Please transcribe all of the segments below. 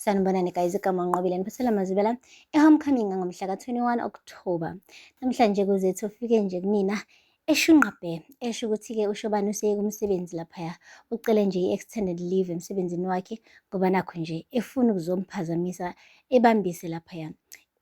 Sanibonani guys, igama uNqobile niphathela amazwibela e-Homecoming ngomhla ka-21 October. Namhlanje kuzethu ufike nje kunina eshunqa bhe, esho ukuthi-ke uShobane useye kumsebenzi laphaya. Ucele nje i-extended leave emsebenzini wakhe ngoba nakho nje efuna ukuzomphazamisa ebambise laphaya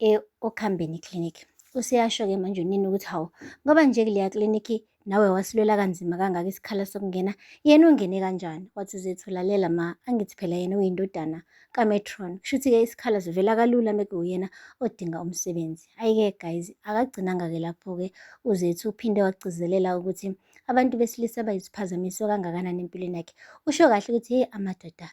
e-Okhambeni Clinic. Useyasho-ke manje unina ukuthi hawu, ngoba nje kuleya klinikhi nawe wasilwela kanzima kangaka isikhala sokungena, yena ungene kanjani? Wathi uZethu, lalela ma, angithi phela yena uyindodana kaMetron. Kushuthi-ke isikhala sivela kalula mekuwuyena odinga umsebenzi. Hhayi-ke guys, akagcinanga-ke lapho-ke uZethu uphinde wagcizelela ukuthi abantu besilisa bayisiphazamiso kangakanani empilweni yakhe. Usho kahle ukuthi hheyi amadoda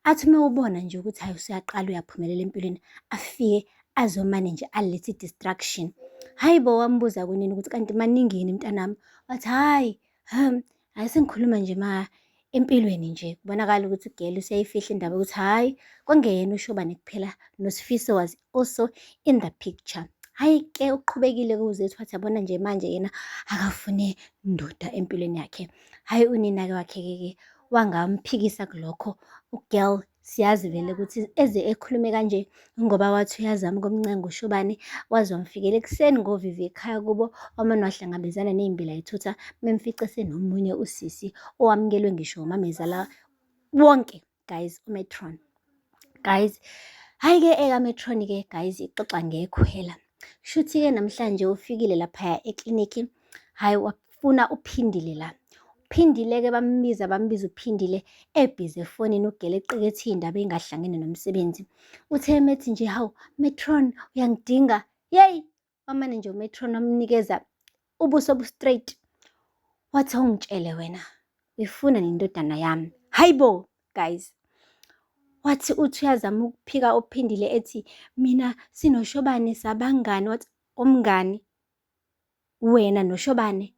athi uma ubona nje ukuthi hayi usuyaqala uyaphumelela empilweni afike azomane nje alethe i-distraction. Hhayi bo, wambuza kunini ukuthi kanti maningi yini mntanami? Wathi hhayi, hhayi sengikhuluma nje ma empilweni nje kubonakala ukuthi ugela useyayifihla indaba yokuthi hhayi kwangeyena uShobane kuphela noSifiso was also in the picture. Hhayi ke uqhubekile kuzethu wathi yabona nje manje yena akafune ndoda empilweni yakhe. Hhayi unina-ke wakhe-ke wangamphikisa kulokho ugirl siyazi vele ukuthi eze ekhulume kanje ngoba wathi uyazama ukumncenga uShobane waze wamfikela ekuseni ngovivi ekhaya kubo wamane wahlangabezana ney'mbila yithutha memfice senomunye usisi owamukelwe ngisho umamezala wonke guys uMetron guys. Hhayi-ke ekaMetron-ke guys ixoxa ngekhwela. Shuthi-ke namhlanje ufikile laphaya eklinikhi, hhayi wafuna uPhindile la. Uphindile-ke bambiza bambiza uPhindile ebhizi efonini ugele eqekethe iy'ndaba ey'ngahlangene nomsebenzi. Uthe emethi nje hawu Metron uyangidinga, yeyi wamane nje uMetron wamnikeza ubuso obu-straight. Wathi awungitshele wena uyifuna nendodana yami. Hayi bo guys. Wathi uthi uyazama ukuphika uPhindile ethi mina sinoShobane sabangani, wathi umngani wena noShobane.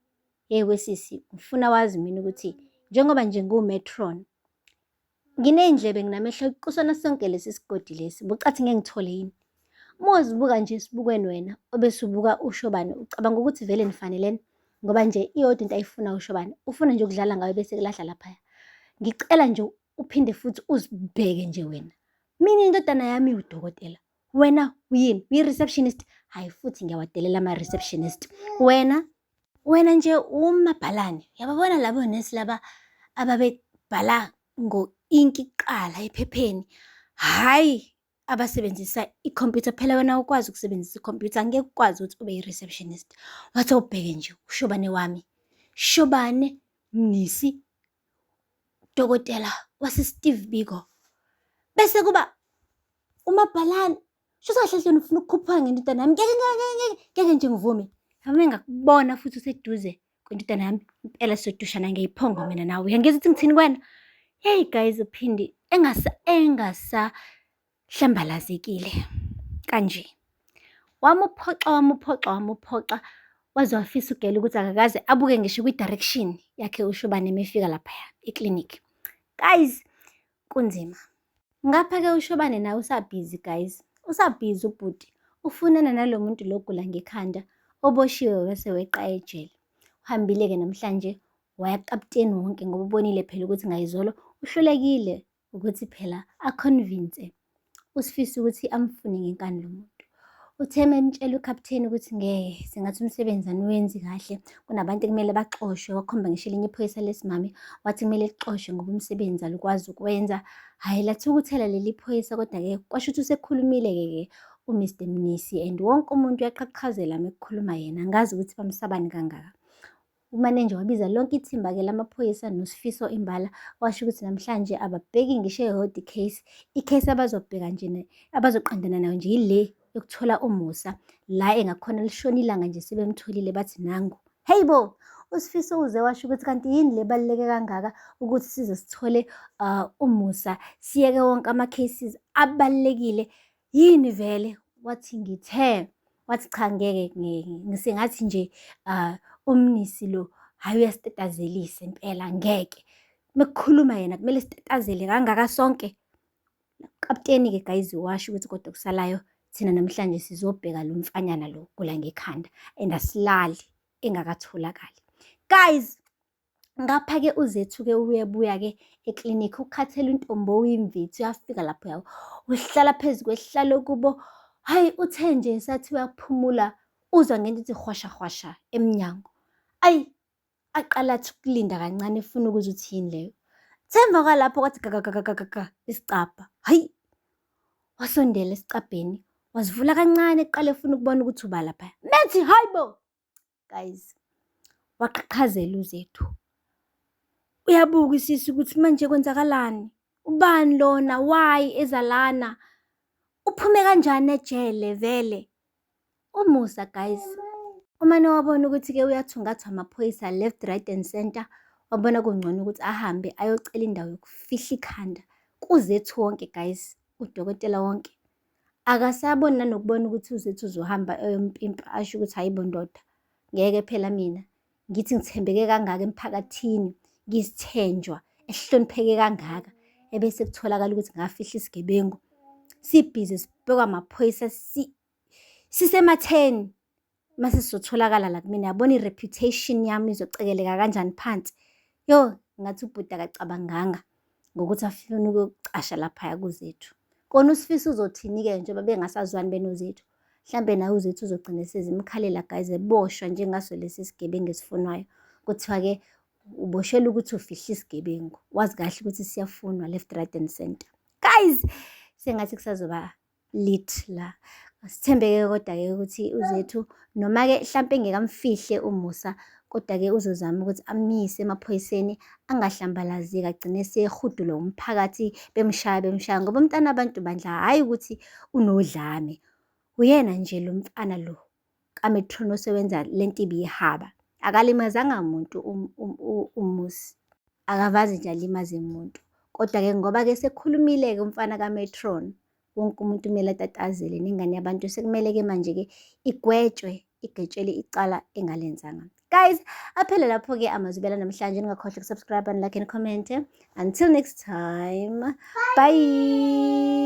Hey wesisi ngifuna wazi mina ukuthi njengoba nje ngiwuMetron nginey'ndlebe nginamehlo kusona sonke lesi sigodi lesi bucathi ngeke ngithole yini? Uma uzibuka nje esibukweni wena obese ubuka uShobane ucabanga ukuthi vele nifanelene ngoba nje iyodwa into ayifuna uShobane ufuna nje ukudlala ngayo bese kulahla laphaya. Ngicela nje uphinde futhi uzibheke nje wena. Mina indodana yami iwudokotela wena uyini? Uyi-receptionist? Hhayi futhi ngiyawadelela ama-receptionist. Wena wena nje umabhalane uyababona labo nesi laba ababebhala ngo-inki kuqala ephepheni hhayi abasebenzisa ikhompyutha phela wena ukwazi ukusebenzisa ikhompyutha angeke ukwazi ukuthi ube yi-receptionist. Wathi awubheke nje uShobane wami, Shobane Mnisi dokotela wase-Steve Biko bese kuba umabhalane. Shuthi kahle hle ufuna ukukhuphuka ngendodana yami. Ngeke ngeke ngeke ngeke nje ngivume. Uma ngakubona futhi useduze kwendodana yami impela sizodushana ngeyiphongo mina nawe. Uyangizwa ukuthi ngithini kuwena? Hey guys uPhindi engasa engasahlambalazekile kanje. Wamuphoxa wamuphoxa wamuphoxa waze wafisa ugela ukuthi akakaze abuke ngisho kwi-direction yakhe uShobane mefika laphaya eklinikhi. Guys kunzima. Ngapha-ke uShobane naye usabhizi guys, usabhizi ubhuti. Ufunana nalo muntu lo ogula ngekhanda, oboshiwe wase weqa ejele. Uhambile-ke namhlanje waya kukaputeni wonke ngoba ubonile phela ukuthi ngayizolo uhlulekile ukuthi phela a-convince uSifiso ukuthi amfune ngenkani lo muntu. Uthe emtshela ukaputeni ukuthi ngeke sengathi umsebenzi aniwenzi kahle, kunabantu ekumele baxoshwe, wakhomba ngisho elinye iphoyisa lesimame wathi kumele lixoshwe ngoba umsebenzi alukwazi ukwenza. Hhayi lathukuthela leli phoyisa kodwa-ke kwasho ukuthi usekhulumile-ke ke uMr Mnisi and wonke umuntu uyaqhaqhazela mekukhuluma yena, angazi ukuthi bamsabani kangaka. Umanenja wabiza lonke ithimba-ke lamaphoyisa noSifiso imbala washo ukuthi namhlanje ababheki ngisho eyodwa i-case. I-case abazobheka nje abazoqondana nayo nje yile yokuthola uMusa la engakhona lishona ilanga nje sebemtholile bathi nangu. Hey bo! USifiso uze washo ukuthi kanti yini le baluleke kangaka ukuthi size sithole uMusa siyeke wonke ama-cases abalulekile yini vele? Wathi ngithe, wathi cha ngeke ngeke ngisengathi nje uMnisi lo hhayi uyasitatazelisa impela ngeke. Mekukhuluma yena kumele sitatazele kangaka sonke. Kaputeni-ke guys washo ukuthi kodwa okusalayo thina namhlanje sizobheka lo mfanyana lo ogula ngekhanda and asilali engakatholakali. Guys, Ngapha-ke uZethu-ke uyabuya-ke eklinikhi, ukhathele untombi oyimvithi, uyafika laphoya uhlala phezu kwesihlalo kubo. Hhayi, uthe nje esathi uyaphumula, uzwa ngento ithi hwasha hwasha emnyango. Ayi, aqale athi ukulinda kancane efuna ukuzwa ukuthi yini leyo. Kuthe emva kwalapho kwathi gagagagagaga isicabha. Hhayi, wasondela esicabheni, wasivula kancane eqala efuna ukubona ukuthi uba laphaya. Methi hhayi bo! Guys, waqhaqhazela uZethu. Uyabuka isisu ukuthi manje kwenzakalani? Ubani lona? Why eza lana? Uphume kanjani ejele vele? UMusa guys, umane wabona ukuthi-ke uyathungathwa amaphoyisa left, right and center, wabona kungcono ukuthi ahambe ayocela indawo yokufihla ikhanda kuZethu wonke guys, udokotela wonke. Akasaboni nanokubona ukuthi uZethu uzohamba eyompimpa asho ukuthi hhayi bo ndoda, ngeke phela mina ngithi ngithembeke kangaka emphakathini, ngiyisithenjwa esihlonipheke kangaka, ebese kutholakala ukuthi ngafihla isigebengu. Sibhizi sibhekwa amaphoyisa sisematheni. Mase sizotholakala la kumina, yabona i-reputation yami izocekeleka kanjani phansi. Yo, ngathi ubhuti akacabanganga ngokuthi afune ukuyokucasha laphaya kuZethu. Kona uSifiso uzothini-ke njengoba bengasazwani benoZethu? Mhlampe naye uZethu uzogcina esezimkhalela guys, eboshwa njengaso lesi sigebengu esifunwayo. Kuthiwa-ke uboshelwa ukuthi ufihle isigebengu, wazi kahle ukuthi siyafunwa left, right and center. Guys, sengathi kusazoba lit la. Sithembeke kodwa-ke ukuthi uZethu noma-ke hlampe engeke amfihle uMusa, kodwa-ke uzozama ukuthi amyise emaphoyiseni angahlambalazeki agcine esehudulwa umphakathi bemshaya bemshaya ngoba umntana abantu bandla hhayi ukuthi unodlame. Uyena nje lo mfana lo kaMetron osewenza lento ibiyihaba. Akalimazanga muntu uMusi. Akavaze nje alimaze muntu. Kodwa-ke ngoba-ke sekhulumile-ke umfana kaMetron, wonke umuntu kumele atatazele nengane yabantu sekumele-ke manje-ke igwetshwe, igwetshelwe icala engalenzanga. Guys, aphele lapho-ke amazwi namhlanje. Ningakhohlwa ukusubscribe and like and comment. Until next time, bye.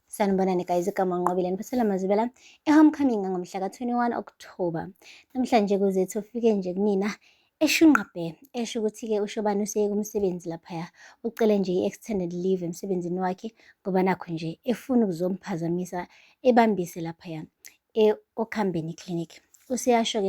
Sanibonani guys, igama uNqobile niphathela amazwi e-Homecoming ngomhla ka-21 October. Namhlanje kuZethu ufike nje kunina eshunqa bhe, esho ukuthi-ke uShobani useye kumsebenzi laphaya. Ucele nje i-extended leave emsebenzini wakhe ngoba nakhu nje efuna ukuzomphazamisa ebambise laphaya e-Okhambeni Clinic. Useyasho-ke.